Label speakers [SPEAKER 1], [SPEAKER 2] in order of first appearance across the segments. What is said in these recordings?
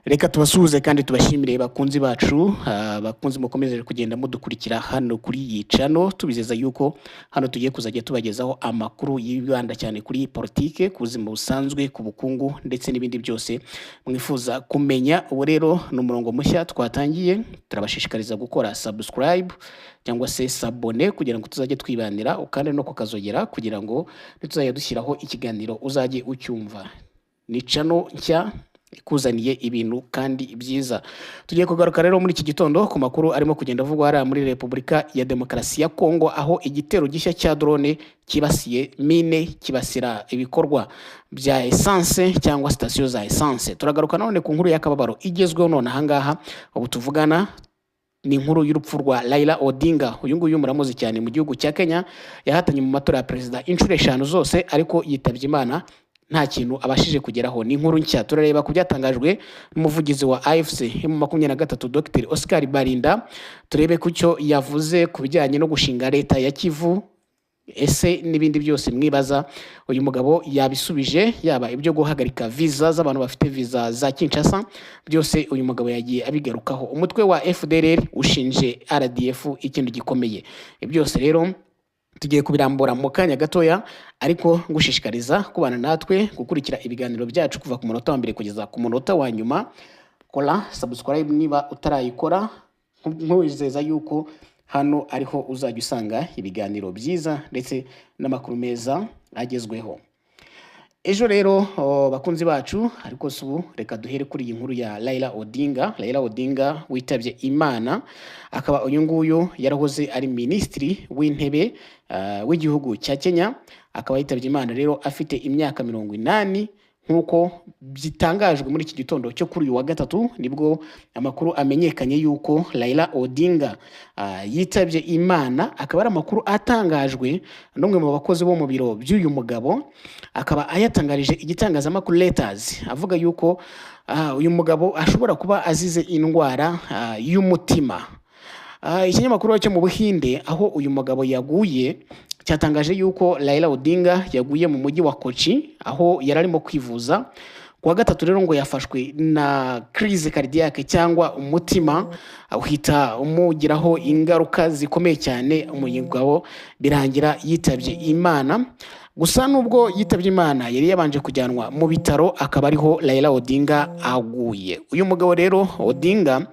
[SPEAKER 1] Reka tubasuhuze kandi tubashimire, bakunzi bacu, bakunzi mukomeje kugenda mudukurikira hano kuri iyi channel. Tubizeza yuko hano tugiye kuzajya tubagezaho amakuru yibanda cyane kuri politike, ku buzima busanzwe, ku bukungu ndetse n'ibindi byose mwifuza kumenya. Ubu rero ni umurongo mushya twatangiye, turabashishikariza gukora subscribe cyangwa se s'abonner kugira ngo tuzajye twibanira, ukande no kukazogera kugira ngo nituzajya dushyiraho ikiganiro uzajye ucyumva. Ni channel nshya ikuzaniye ibintu kandi byiza. Tugiye kugaruka rero muri iki gitondo ku makuru arimo kugenda avugwa hariya muri Repubulika ya Demokarasi ya Kongo, aho igitero gishya cya drone kibasiye mine, kibasira ibikorwa bya essence cyangwa sitasiyo za essence. Turagaruka none ku nkuru y'akababaro igezweho none ahangaha ubu tuvugana, ni inkuru y'urupfu rwa Raila Odinga. Uyu nguyu muramuzi cyane mu gihugu cya Kenya, yahatanye mu matora ya perezida inshuro eshanu zose, ariko yitabye Imana nta kintu abashije kugeraho. Ni inkuru nshya. Turareba ku byatangajwe n'umuvugizi wa AFC M23, Dr Oscar Barinda, turebe ku cyo yavuze ku bijyanye no gushinga leta ya Kivu ese n'ibindi byose mwibaza. Uyu mugabo yabisubije, yaba ibyo guhagarika viza z'abantu bafite viza za Kinshasa, byose uyu mugabo yagiye abigarukaho. Umutwe wa FDLR ushinje RDF ikintu gikomeye. Byose rero tugiye kubirambura mu kanya gatoya, ariko ngushishikariza kubana natwe, gukurikira ibiganiro byacu kuva ku munota wa mbere kugeza ku munota wa nyuma. Kora subscribe niba utarayikora, nkwizeza yuko hano ariho uzajya usanga ibiganiro byiza ndetse n'amakuru meza agezweho. Ejo rero, bakunzi bacu, ariko si ubu, reka duhere kuri iyi nkuru ya Raila Odinga. Raila Odinga witabye Imana, akaba uyu nguyu yarahoze ari minisitiri w'intebe w'igihugu cya Kenya, akaba yitabye Imana rero afite imyaka 80, nk'uko bitangajwe muri iki gitondo cyo kuri uyu wa gatatu. Nibwo amakuru amenyekanye yuko Raila Odinga yitabye Imana, akaba ari amakuru atangajwe n'umwe mu bakozi bo mu biro by'uyu mugabo, akaba ayatangarije igitangazamakuru Reuters, avuga yuko uyu mugabo ashobora kuba azize indwara y'umutima. Ikinyamakuru cyo mu Buhinde aho uyu mugabo yaguye cyatangaje yuko Raila Odinga yaguye mu mujyi wa Kochi aho yari arimo kwivuza. Ku wa gatatu rero ngo yafashwe na crise cardiaque cyangwa umutima uhita umugiraho ingaruka zikomeye cyane, umugabo birangira yitabye Imana. Gusa nubwo yitabye Imana, yari yabanje kujyanwa mu bitaro, akaba ariho Raila Odinga aguye. Uyu mugabo rero Odinga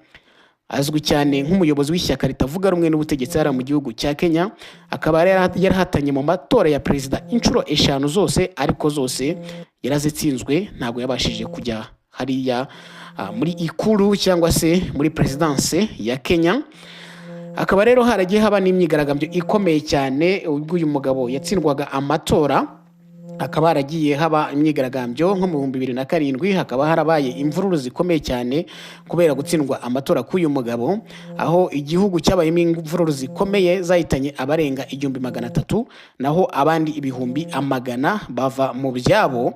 [SPEAKER 1] azwi cyane nk'umuyobozi w'ishyaka ritavuga rumwe n'ubutegetsi hariya mu gihugu cya Kenya, akaba yarahatanye mu matora ya perezida inshuro eshanu zose, ariko zose yarazitsinzwe, ntabwo yabashije kujya hariya muri ikuru cyangwa se muri perezidanse ya Kenya. Hakaba rero haragiye haba n'imyigaragambyo ikomeye cyane ubwo uyu mugabo yatsindwaga amatora, hakaba haragiye haba imyigaragambyo nko mu 2007, hakaba harabaye imvururu zikomeye cyane kubera gutsindwa amatora k'uyu mugabo, aho igihugu cyabayemo imvururu zikomeye zahitanye abarenga 1300, naho abandi ibihumbi amagana bava mu byabo.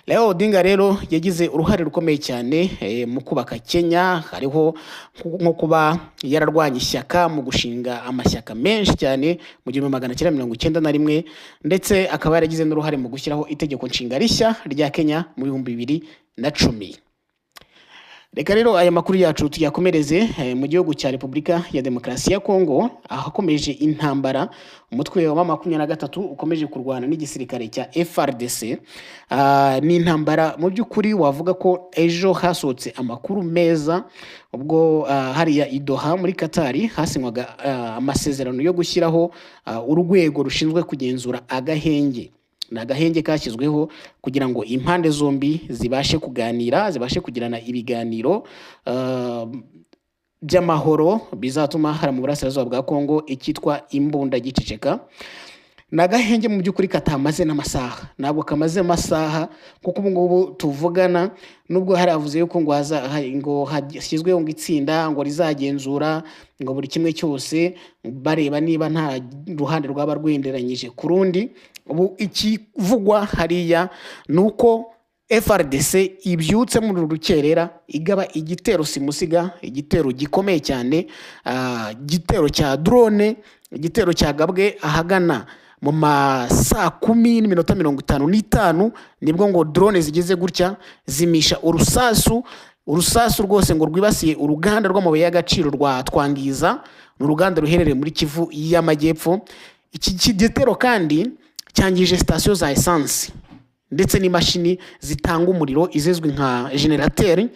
[SPEAKER 1] Raila Odinga rero yagize uruhare rukomeye cyane mu kubaka Kenya, hariho nko kuba yararwanye ishyaka mu gushinga amashyaka menshi cyane mu 1991, ndetse akaba yaragize n'uruhare mu gushyiraho itegeko nshinga rishya rya Kenya mu 2010. Reka rero aya makuru yacu tuyakomereze mu gihugu cya Repubulika ya Demokarasi ya Kongo, ahakomeje intambara, umutwe wa M23 ukomeje kurwana n'igisirikare cya FARDC. Ni intambara mu by'ukuri wavuga ko ejo hasohotse amakuru meza ubwo hariya i Doha muri Katari hasinywaga amasezerano yo gushyiraho urwego rushinzwe kugenzura agahenge. Ni agahenge kashyizweho kugira ngo impande zombi zibashe kuganira, zibashe kugirana ibiganiro by'amahoro bizatuma hari mu burasirazuba bwa Kongo icyitwa imbunda giceceka. Ni agahenge mu by'ukuri katamaze n'amasaha, ntabwo kamaze amasaha, kuko ubu ngubu tuvugana, nubwo hari havuze yuko ngo ngo hashyizweho ngo itsinda ngo rizagenzura ngo buri kimwe cyose, bareba niba nta ruhande rwaba rwenderanyije ku rundi, ubu ikivugwa hariya ni uko FARDC ibyutse muri uru rukerera igaba igitero simusiga, igitero gikomeye cyane, igitero cya drone, igitero cyagabwe ahagana mu ma saa 10:55, nibwo ngo drone zigeze gutya zimisha urusasu. Urusasu rwose ngo rwibasiye uruganda rw'amabuye y'agaciro rwa Twangiza, ni uruganda ruherereye muri Kivu y'Amajyepfo. Iki gitero kandi cyangije sitasiyo za esansi ndetse n'imashini zitanga umuriro izizwi nka generateri.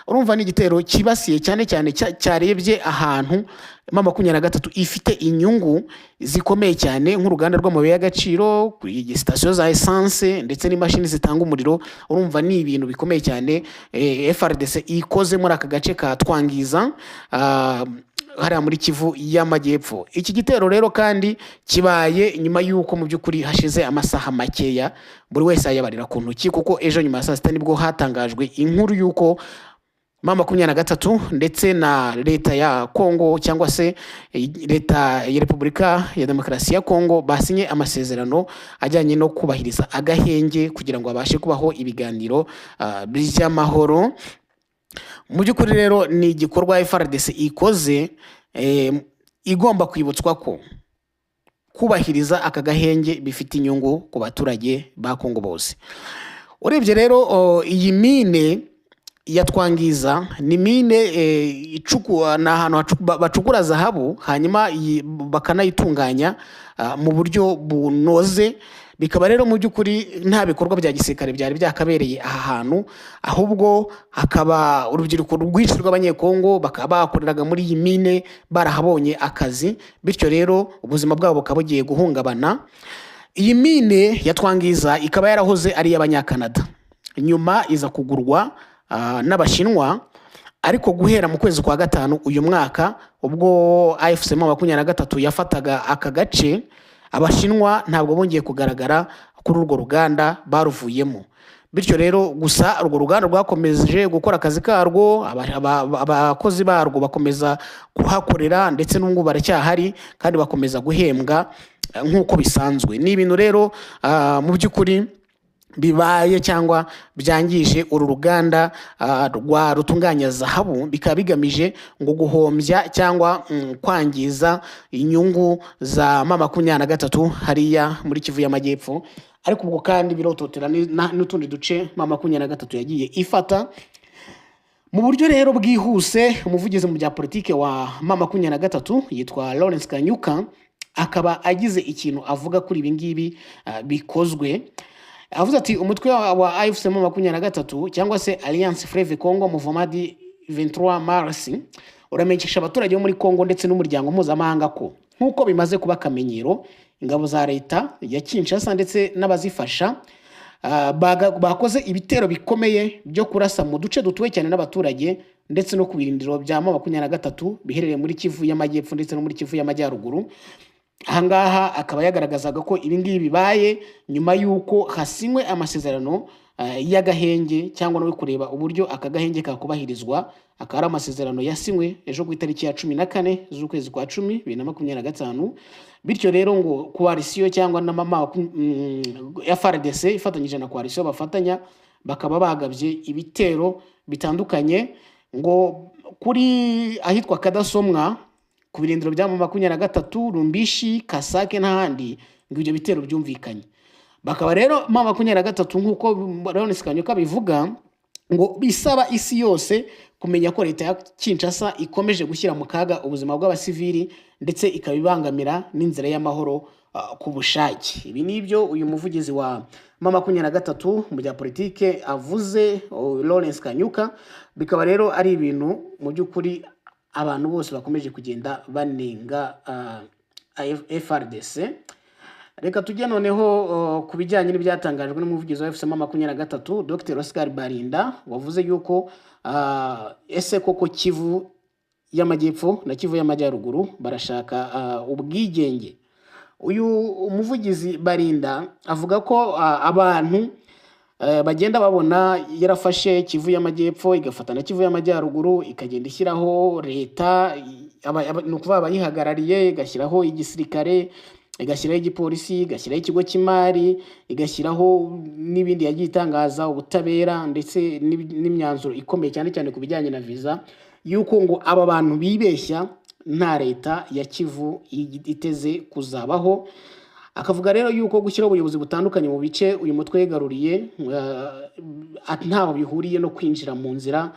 [SPEAKER 1] Urumva ni igitero cyibasiye cyane cyane cyarebye ahantu M23 ifite inyungu zikomeye cyane, nk'uruganda rw'amabuye y'agaciro, kuri sitasiyo za esanse ndetse n'imashini zitanga umuriro. Urumva ni ibintu bikomeye cyane FARDC ikoze muri aka gace ka Twangiza, hariya muri Kivu y'Amajyepfo. Iki gitero rero kandi kibaye nyuma y'uko mu by'ukuri hashize amasaha makeya, buri wese ayabarira ku ntoki, kuko ejo nyuma ya saa sita nibwo hatangajwe inkuru y'uko M23 ndetse na leta ya Kongo, cyangwa se leta ya Repubulika ya Demokarasi ya Kongo, basinye amasezerano ajyanye no kubahiriza agahenge kugira ngo habashe kubaho ibiganiro by'amahoro. Mu by'ukuri rero ni igikorwa FARDC ikoze, igomba kwibutswa ko kubahiriza aka gahenge bifite inyungu ku baturage ba Kongo bose. Urebye rero, iyi mine ya Twangiza ni mine ni ahantu bacukura zahabu, hanyuma bakanayitunganya mu buryo bunoze. Bikaba rero mu by'ukuri nta bikorwa bya gisirikare byari byakabereye aha hantu, ahubwo hakaba urubyiruko rwinshi rw'Abanyekongo bakaba bakoreraga muri iyi mine barahabonye akazi, bityo rero ubuzima bwabo bukaba bugiye guhungabana. Iyi mine ya Twangiza ikaba yarahoze ari iy'Abanyakanada, nyuma iza kugurwa n'Abashinwa. Ariko guhera mu kwezi kwa gatanu uyu mwaka, ubwo AFC M23 yafataga aka gace, Abashinwa ntabwo bongeye kugaragara kuri urwo ruganda, baruvuyemo. Bityo rero gusa urwo ruganda rwakomeje gukora akazi karwo, abakozi barwo bakomeza kuhakorera, ndetse n'ubu baracyahari kandi bakomeza guhembwa nk'uko bisanzwe. Ni ibintu rero mu by'ukuri bibaye cyangwa byangije uru ruganda rwa rutunganya zahabu, bikaba bigamije ngo guhombya cyangwa kwangiza inyungu za M23 hariya muri Kivu y'Amajyepfo. Ariko ubwo kandi birototera n'utundi duce M23 yagiye ifata. Mu buryo rero bwihuse, umuvugizi mu bya politike wa M23 yitwa Lawrence Kanyuka akaba agize ikintu avuga kuri ibi ngibi bikozwe. Avuze ati: "Umutwe wa AFC M23 cyangwa se Alliance Fleuve Congo Mouvement du 23 Mars uramenyesha abaturage bo muri Congo ndetse n'umuryango mpuzamahanga ko nk'uko bimaze kuba akamenyero, ingabo za leta ya Kinshasa ndetse n'abazifasha bakoze ibitero bikomeye byo kurasa mu duce dutuwe cyane n'abaturage ndetse no ku birindiro bya M23 biherereye muri Kivu y'Amajyepfo ndetse no muri Kivu y'Amajyaruguru." Ahangaha akaba yagaragazaga ko ibi ngibi bibaye nyuma y'uko hasinywe amasezerano y'agahenge, cyangwa no kureba uburyo aka gahenge kakubahirizwa. Akaba ari amasezerano yasinywe ejo ku itariki ya 14 z'ukwezi kwa 10 2025. Bityo rero ngo coalition cyangwa na mama FARDC ifatanyije na coalition bafatanya bakaba bagabye ibitero bitandukanye ngo kuri ahitwa Kadasomwa, ku birindiro bya M23, Rumbishi, Kasake n'ahandi ngo ibyo bitero byumvikanye. Bakaba rero M23, nk'uko Lawrence Kanyuka bivuga, ngo bisaba isi yose kumenya ko leta ya Kinshasa ikomeje gushyira mu kaga ubuzima bw'abasivili ndetse ikaba ibangamira n'inzira y'amahoro ku bushake. Ibi ni ibyo uyu muvugizi wa M23 mu bya politike avuze, Lawrence Kanyuka. Bikaba rero ari ibintu mu by'ukuri abantu bose bakomeje kugenda banenga FARDC. Reka tujye noneho ku bijyanye n'ibyatangajwe n'umuvugizi wa AFC M23, Dr Oscar Barinda, wavuze yuko ese koko Kivu y'Amajyepfo na Kivu y'Amajyaruguru barashaka ubwigenge? Uyu umuvugizi Barinda avuga ko abantu bagenda babona yarafashe Kivu y'Amajyepfo, igafata na Kivu y'Amajyaruguru, ikagenda ishyiraho leta, ni ukuvuga abayihagarariye, igashyiraho igisirikare, igashyiraho igipolisi, igashyiraho ikigo cy'imari, igashyiraho n'ibindi yagiye itangaza, ubutabera ndetse n'imyanzuro ikomeye cyane cyane ku bijyanye na viza, yuko ngo aba bantu bibeshya, nta leta ya Kivu iteze kuzabaho. Akavuga rero yuko gushyiraho ubuyobozi butandukanye mu bice uyu mutwe wigaruriye ntaho bihuriye no kwinjira mu nzira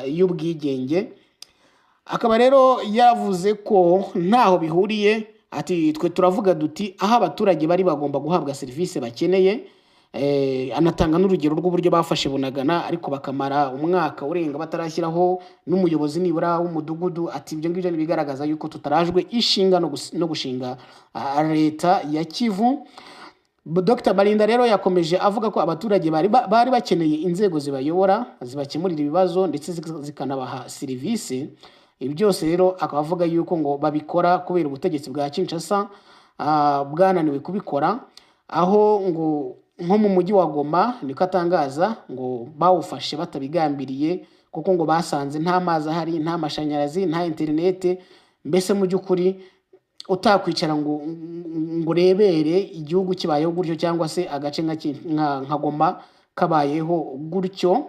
[SPEAKER 1] y'ubwigenge. Akaba rero yavuze ko ntaho bihuriye, ati twe turavuga duti aho abaturage bari bagomba guhabwa serivisi bakeneye. Anatanga n'urugero rw'uburyo bafashe Bunagana ariko bakamara umwaka urenga batarashyiraho n'umuyobozi nibura w'umudugudu. Ati ibyo ngibyo ni ibigaragaza yuko tutarajwe ishinga no gushinga leta ya Kivu. Dr Barinda rero yakomeje avuga ko abaturage bari bakeneye inzego zibayobora, zibakemurira ibibazo ndetse zikanabaha serivisi. Ibi byose rero akaba avuga yuko ngo babikora kubera ubutegetsi bwa Kinshasa bwananiwe kubikora, aho ngo nko mu mujyi wa Goma, niko atangaza, ngo bawufashe batabigambiriye kuko ngo basanze nta mazi ahari, nta mashanyarazi, nta interinete, mbese mu by'ukuri utakwicara ngo urebere igihugu kibayeho gutyo cyangwa se agace nka Goma kabayeho gutyo.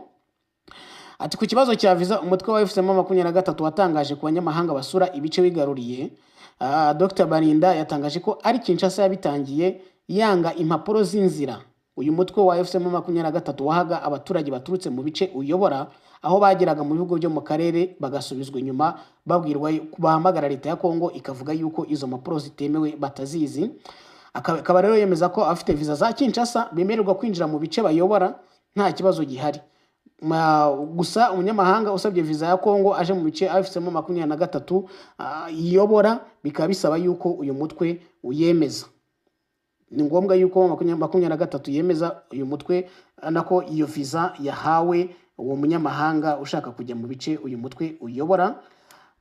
[SPEAKER 1] Ati ku kibazo cya viza umutwe wa AFC M23 watangaje ku banyamahanga basura ibice wigaruriye, Dr Barinda yatangaje ko ari Kinshasa yabitangiye yanga impapuro z'inzira uyu mutwe wa AFC M23 wahaga abaturage baturutse mu bice uyobora, aho bageraga mu bihugu byo mu karere bagasubizwa inyuma babwirwa bahamagara leta ya Kongo ikavuga yuko izo mpapuro zitemewe batazizi. Akaba rero yemeza ko afite viza za Kinshasa bemererwa kwinjira mu bice bayobora nta kibazo gihari. Gusa umunyamahanga usabye viza ya Kongo aje mu bice AFC M23 iyobora, bikaba bisaba yuko uyu mutwe uyemeza. Ni ngombwa yuko 23 yemeza uyu mutwe nako iyo viza yahawe uwo munyamahanga ushaka kujya mu bice uyu mutwe uyobora.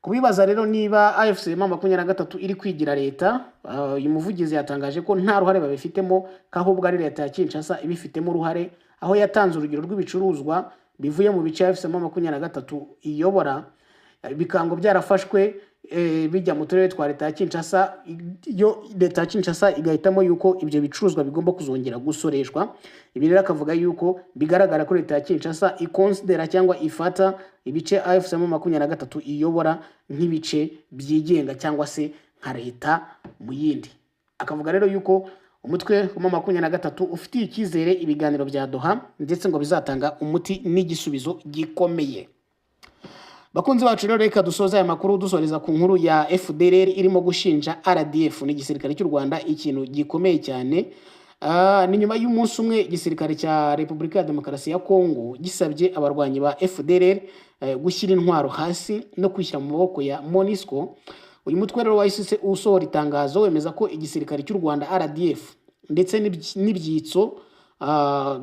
[SPEAKER 1] Kubibaza rero niba AFC M23 iri kwigira leta, uyu muvugizi yatangaje ko nta ruhare babifitemo, ko ahubwo ari leta ya Kinshasa ibifitemo uruhare, aho yatanze urugero rw'ibicuruzwa bivuye mu bice AFC M23 iyobora, bikango byarafashwe bijya mu turere twa leta ya Kinshasa, yo leta ya Kinshasa igahitamo yuko ibyo bicuruzwa bigomba kuzongera gusoreshwa. Ibi rero akavuga yuko bigaragara ko leta ya Kinshasa ikonsidera cyangwa ifata ibice AFC M23 iyobora nk'ibice byigenga cyangwa se nka leta mu yindi. Akavuga rero yuko umutwe wa M23 ufitiye icyizere ibiganiro bya Doha ndetse ngo bizatanga umuti n'igisubizo gikomeye. Bakunzi bacu rero, reka dusoze aya makuru dusoreza ku nkuru ya FDLR irimo gushinja RDF n'igisirikare cy'u Rwanda ikintu gikomeye cyane. Ni nyuma y'umunsi umwe igisirikare cya Repubulika ya Demokarasi ya Kongo gisabye abarwanyi ba FDLR gushyira intwaro hasi no kwishyira mu maboko ya MONUSCO. Uyu mutwe rero wahise usohora itangazo wemeza ko igisirikare cy'u Rwanda RDF ndetse n'ibyitso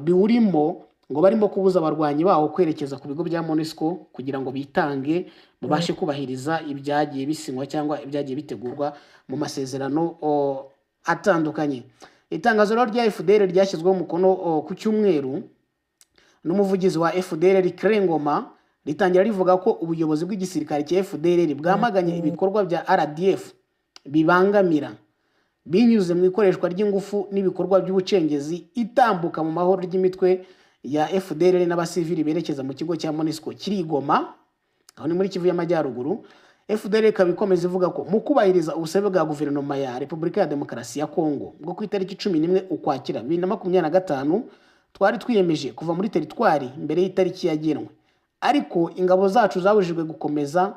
[SPEAKER 1] biwurimo ngo barimo kubuza abarwanyi bawo kwerekeza ku bigo bya MONUSCO kugira ngo bitange babashe kubahiriza ibyagiye bisinywa cyangwa ibyagiye bitegurwa mu masezerano atandukanye. Itangazo rero rya FDLR ryashyizweho umukono ku cyumweru n'umuvugizi wa FDLR Klengoma, ritangira rivuga ko ubuyobozi bw'igisirikare cya FDLR bwamaganye ibikorwa bya RDF bibangamira binyuze mu ikoreshwa ry'ingufu n'ibikorwa by'ubucengezi itambuka mu mahoro ry'imitwe ya FDLR n'abasivili berekeza mu kigo cya MONUSCO kiri i Goma, aho ni muri Kivu y'Amajyaruguru. FDLR ikaba ikomeza ivuga ko mu kubahiriza ubusabe bwa guverinoma ya Repubulika ya Demokarasi ya Kongo bwo ku itariki 11 Ukwakira 2025, twari twiyemeje kuva muri teritwari mbere y'itariki yagenwe, ariko ingabo zacu zabujijwe gukomeza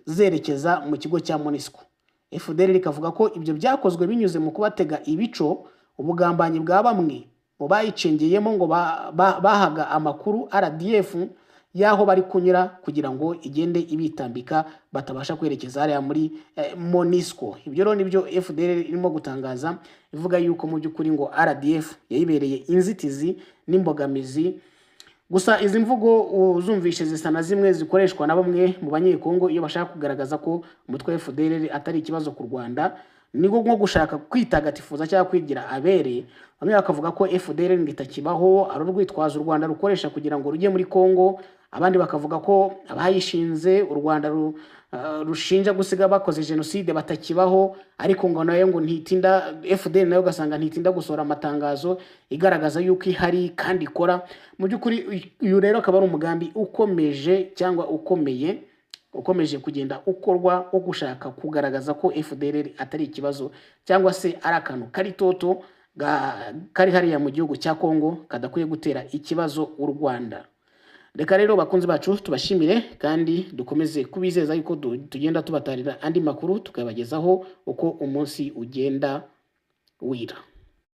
[SPEAKER 1] zerekeza mu kigo cya MONUSCO. FDLR ikavuga ko ibyo byakozwe binyuze mu kubatega ibico, ubugambanyi bwa bamwe mu bayicengeyemo ngo bahaga amakuru RDF y'aho bari kunyura kugira ngo igende ibitambika batabasha kwerekeza hariya muri MONUSCO. Ibyo rero nibyo FDLR irimo gutangaza, ivuga yuko mu by'ukuri ngo RDF yayibereye inzitizi n'imbogamizi. Gusa izi mvugo uzumvishe zisa na zimwe zikoreshwa na bamwe mu Banyekongo iyo bashaka kugaragaza ko umutwe wa FDLR atari ikibazo ku Rwanda, niko nko gushaka kwitagatifuza cyangwa kwigira abere. Bamwe bakavuga ko FDLR ngo itakibaho, ari urwitwazo u Rwanda rukoresha kugira ngo rujye muri Kongo. Abandi bakavuga ko abayishinze u Rwanda rushinja gusiga bakoze jenoside batakibaho, ariko ngo nayo ngo ntitinda, FDL nayo ugasanga ntitinda gusohora amatangazo igaragaza yuko ihari kandi ikora. Mu by'ukuri uyu rero akaba ari umugambi ukomeje cyangwa ukomeye ukomeje kugenda ukorwa wo gushaka kugaragaza ko FDLR atari ikibazo cyangwa se ari akantu kari toto kari hariya mu gihugu cya Kongo kadakwiye gutera ikibazo u Rwanda. Reka rero bakunzi bacu tubashimire kandi dukomeze kubizeza yuko tugenda tubatarira andi makuru tukabagezaho uko umunsi ugenda wira.